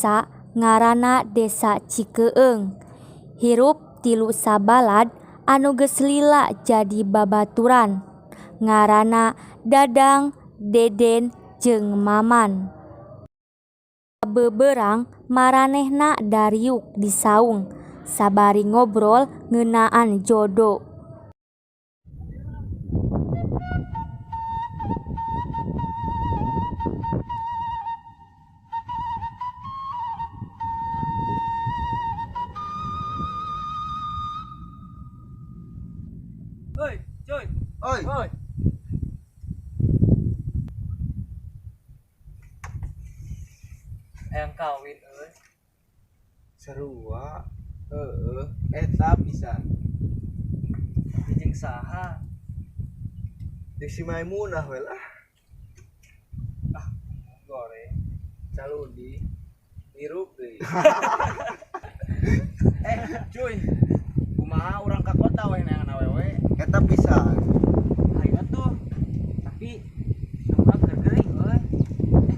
desa ngaranna Desa Cikeung. Hirup tilu sabalad anu geus lila jadi babaturan. Ngaranna Dadang, Deden, jeung Maman. Sabeberang maranehna dariuk di saung sabari ngobrol ngeunaan jodo. Oi, cuy. Oi. Oi. Hayang kawin euy. Sarua. Heeh, eta pisan. Jeung saha? Jeung si Maimunah we lah. Ah, goreng. Caludi. Hirup deui. Cuy. Kumaha urang ka kota we neangan awewe? Eta pisan. Ayo tuh. Tapi urang keur gering euy.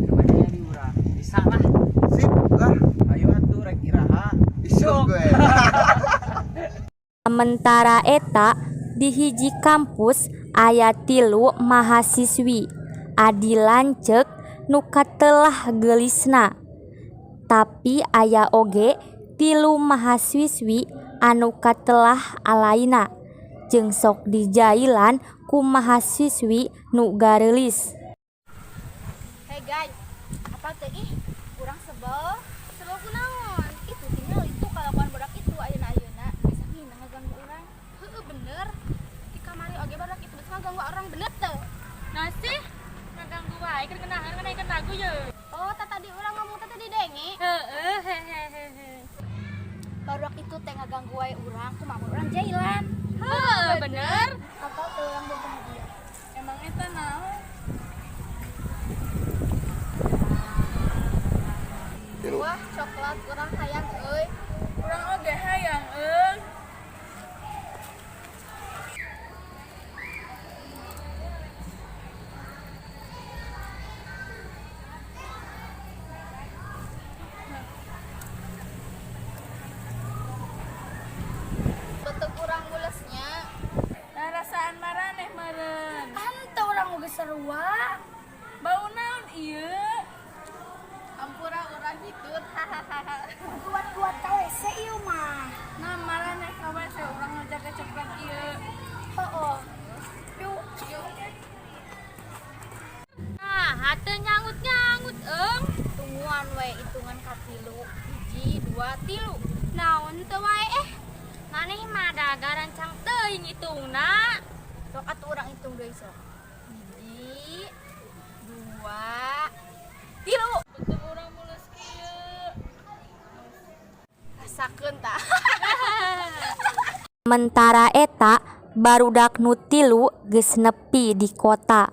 Kebanyakan di urang. Bisa lah. Sip lah. Ayo atuh rek iraha. Isuk gue. Samentara eta di hiji kampus aya tilu mahasiswi adi lanceuk nu katelah geulisna. Tapi aya oge tilu mahasiswi anu katelah alaina jeung sok dijailan ku mahasiswi nu gareulis. Hey guys, apa teh ih? Kurang sebel. Sebel kunaon? Itu tinggal itu kalakuan budak itu ayeuna-ayeuna bisa ngina ngaganggu urang. Heueuh bener. Di kamari oge budak itu bisa ngaganggu orang bener teu? Nah sih, ngaganggu wae keur ngenahan ngenaikeun lagu ye. Oh, tah tadi urang ngomong teh tadi denge. Heeh, hehehe. Barudak itu teh ngaganggu wae urang, kumaha urang jailan. Heueuh, bener. Apa teu urang benten hadiah? Emang eta naon? Wah, coklat urang hayang euy. Urang oge hayang euy. Bentuk urang mulesnya. Nah, rasaan maraneh meureun. Kan teu urang oge sarua. Bau naon ieu? Ampura urang hitut. Hahaha. Kuat-kuat ka WC ieu mah. Nah, maraneh ka WC urang ngajaga coklat ieu. Heueuh. Yuk. Nah, hate nyangut-nyangut eung. Tungguan we hitungan ka tilu. 1, 2, 3. Naon teu wae eh. Maneh mah daga rancang teuing hitungna. Sok atuh urang hitung deui sok. 1, 2, 3. Bentuk urang mulus kieu. Rasakeun tah. Samentara eta barudak nu tilu geus nepi di kota.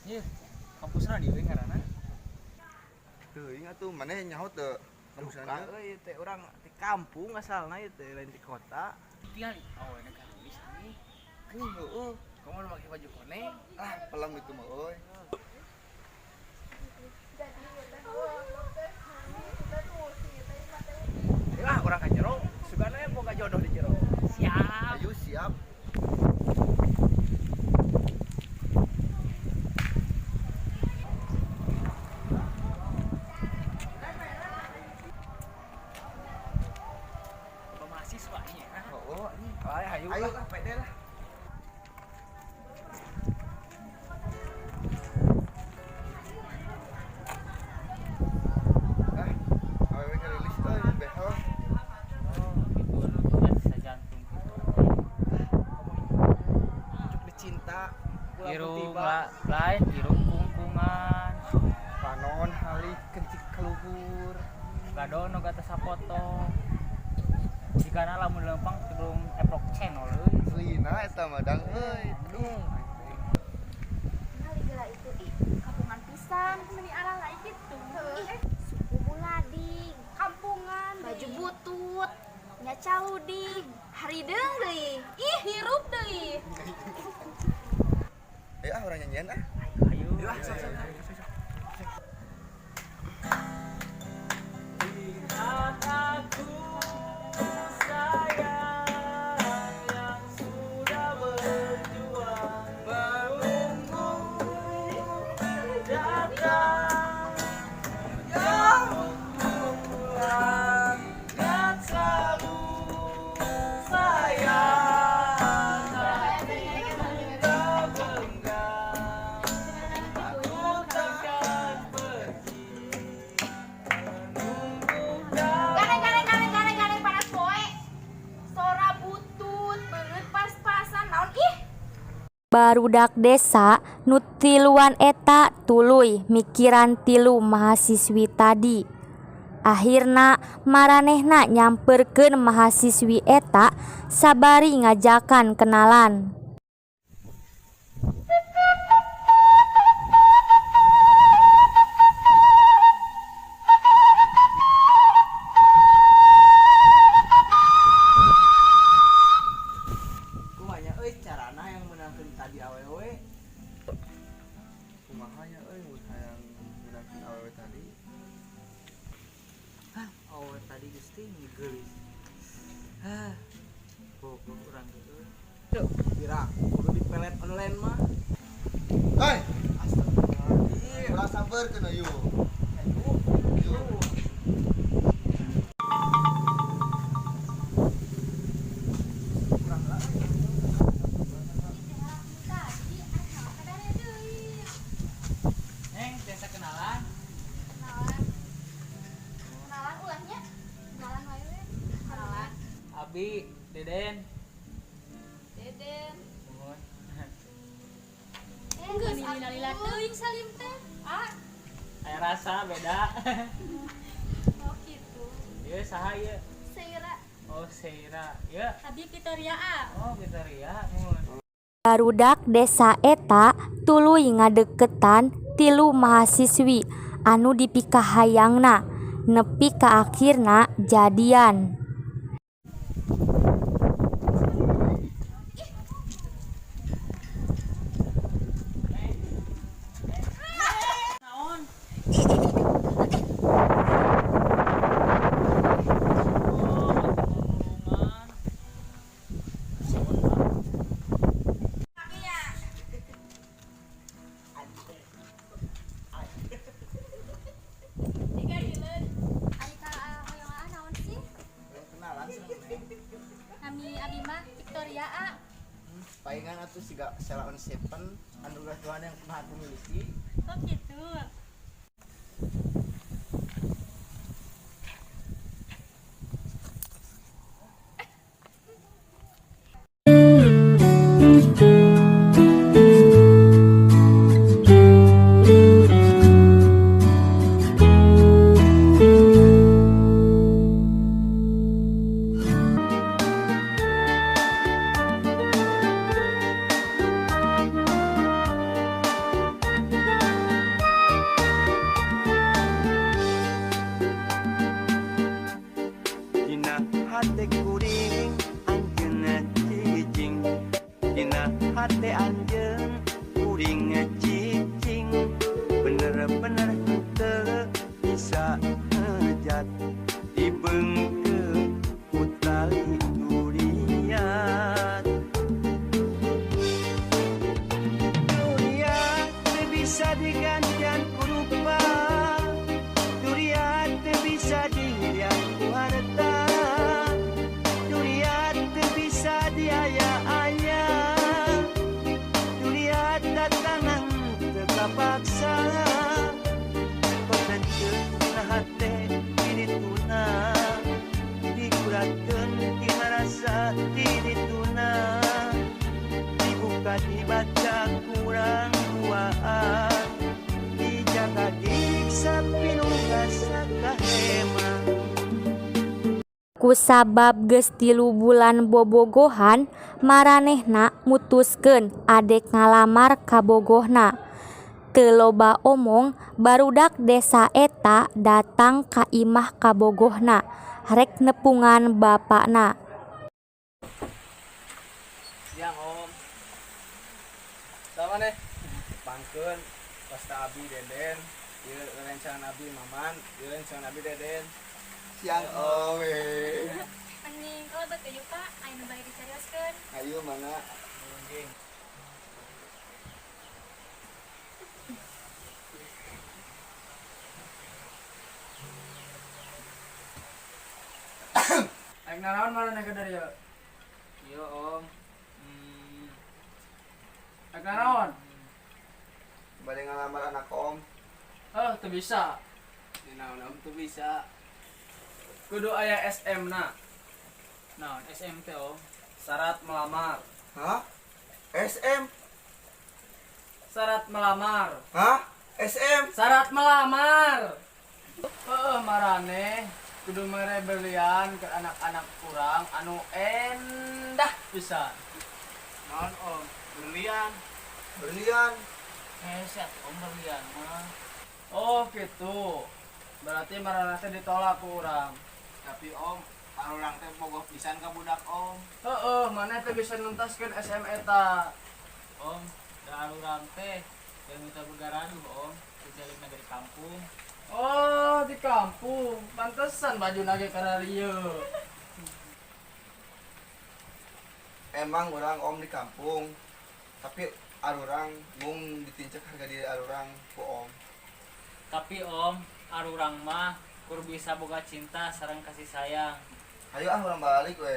Ieu, kampusna di euy ngaranna. Teuing atuh maneh nyaho teu kampusna. Duka euy teh urang di kampung asalna ieu teh lain di kota. Tinggal awewe gareulis anjing. Anjing heueuh. Kamu nu make baju koneng. Ah, pelem itu mah euy. Lah urang ka jero, sugana boga jodoh di jero. Siap. Ayo siap. Mahasiswa nya. Oh, anjing. Ayo hayu Ayo lah. lah, pede lah. Ah, awewe ngerilis euy, behel. Oh, gitu nu tuh bisa jantung gitu. Cuk dicinta. Ulah Irung tiba. lain irung kungkungan. Panon halik kencik kaluhur. Gadono gata sapoto. Jigana lamun lempang sebelum eprok channel euy. Selina eta mah dang euy. Aduh. Nah, geura itu ih kampungan pisan. Meni arah gitu. Ih, suku bulading, Kampungan. baju butut, Nya caudi, harideung deui. Ih, hirup deui. Ayo ah urang nyanyian ah. Ayo. Ayo ah, sok sok sok, sok. Lihat aku sayang yang sudah berjuang menunggu datang jauh pulang dan selalu sayang tapi kau genggam aku takkan pergi menunggu kau. Gareng gareng gareng gareng gareng panas poe. Sora butut, beungeut pas-pasan naon ih. Barudak desa nu tiluan eta tuluy mikiran tilu mahasiswi tadi. Akhirna maranehna nyamperkeun mahasiswi eta sabari ngajakan kenalan. Kumaha nya euy carana yang meunangkeun tadi awewe? Kumaha nya euy mun hayang meunangkeun awewe tadi? Hah, awewe tadi geus teh geulis. Hah, goblok urang teh euy. Kira kudu dipelet online mah. Hei, Astagfirullahaladzim. ulah sampeurkeun ayo. Ayo. Yuk. Kurang lah. Tadi asa kadare deui. Neng, biasa kenalan. Kenalan. Kenalan ulahnya. Kenalan wae we. Kenalan. Abi, Deden. Deden. Mohon. Eh, geus Lila-lila teuing salim teh. Ah, Aya rasa beda. oh gitu. Ieu saha ieu? Seira. Oh, Seira. Ieu. Abi Victoria A. Oh, Victoria. Mohon. Barudak desa eta tuluy ngadeukeutan tilu mahasiswi anu dipikahayangna nepi ka akhirna jadian. Naon? Oh, ngomong-ngomongan. Kakinya. Tiga hileun. Ari ka hoyong aa naon sih? Kenalan sama Neng. Nami abi mah Victoria A. Palingan atuh siga Sheila on Seven anugerah Tuhan yang pernah aku miliki. Kok gitu? Dina hate kuring anjeun cicing. Dina hate anjeun kuring cicing. Bener-bener teu bisa hejat dibeungkeut ku tali duriat. Duriat teu bisa digantian ku rupa. Duriat teu bisa dilihat ku harta. Duriat teu bisa diaya-aya. Duriat datangan teu kapaksa. Kotenkeun dina hate ti dituna. Dikuratkeun tina rasa ti dituna. Dibuka dibaca kurang duaan. Dijaga diiksa pinuh rasa kahemang. Kusabab geus 3 bulan bobogohan, maranehna mutuskeun adek ngalamar kabogohna. Teu loba omong, barudak desa eta datang ka imah kabogohna rek nepungan bapana. Siang, Om. Sama nih. Pangkeun pasta abi Deden, ieu rerencangan abi Maman, ieu rerencangan abi Deden. Siang, Om. Eh. Mending kalau bet yuk, Pak, aya nu bade dicarioskeun. Ayo mana? Anjing. Aing naraon maraneh ka dieu? Iya, Om. Aing naraon? Bade ngalamar anak Om. Oh, teu bisa. Naon, Om, teu bisa? Kudu aya SM na. Naon SMT, Om? Syarat melamar. Hah? SM? Syarat melamar. Hah? SM? Syarat melamar. Heeh, maraneh kudu mere berlian ke anak-anak kurang anu endah pisan. Naon, Om? Berlian. Berlian. Heset, Om, berlian mah. Oh, gitu. Berarti maraneh teh ditolak ku urang. Tapi Om, arurang teh bogoh pisan ka budak Om. Heeh, maneh teh bisa nuntaskeun SM eta. Om, da arurang teh yang minta begaraduh, Om. Kejalin di kampung. Oh, di kampung. Pantesan baju nage kararieu. Emang urang, Om, di kampung. Tapi arurang mung ditincak harga diri arurang ku Om. Tapi Om, arurang mah kur bisa boga cinta sareng kasih sayang. Ayo ah, urang balik we.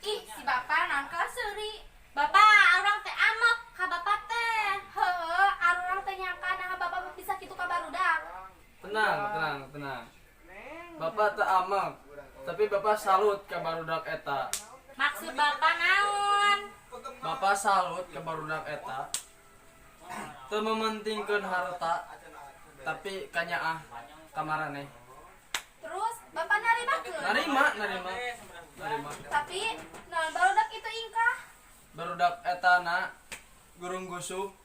Ih, si bapak naon kalah seuri. Bapak, urang teh amek ka bapak teh. Heeh, arurang teh nyangka nah bapak bisa kitu ka barudak. Tenang, tenang, tenang. Bapak teu amek, tapi bapak salut ke barudak eta. Maksud bapak naon? Bapak salut ke barudak eta. Teu mementingkeun harta, tapi kanyaah ka maraneh. Terus bapak narimakeun? Narima, narima. Narima. Tapi naon barudak itu ingkah? Barudak eta na gurung gusuk.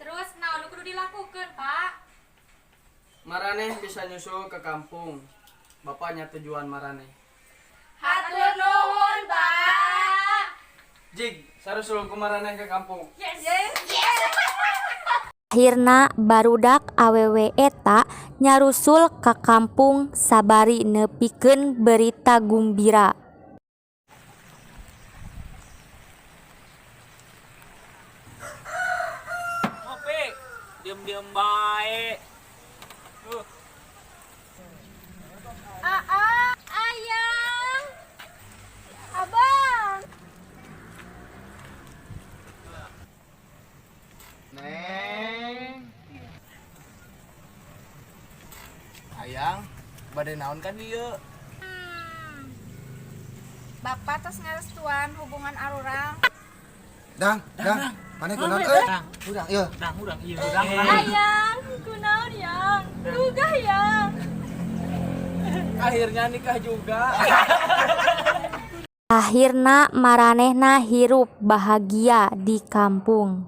Terus naon nu kudu dilakukeun, Pak? Maraneh bisa nyusul ke kampung. Bapaknya tujuan maraneh. Hatur nuhun, Pak. Jig, sarusul ku maraneh ke kampung. Yes. Yes. Akhirna barudak awewe eta nyarusul ka kampung sabari nepikeun berita gumbira. Ngopi, diem-diem bae. Aa, ayang. Abang. Neng. Ayang, bade naon kan dieu? Bapak tos ngarestuan hubungan arurang. Dang, dang. Maneh kunaon euy? Urang ieu. Urang, urang, iya, urang. Ayang, kunaon yang? Gugah yang. Akhirnya nikah juga. Akhirna maranehna hirup bahagia di kampung.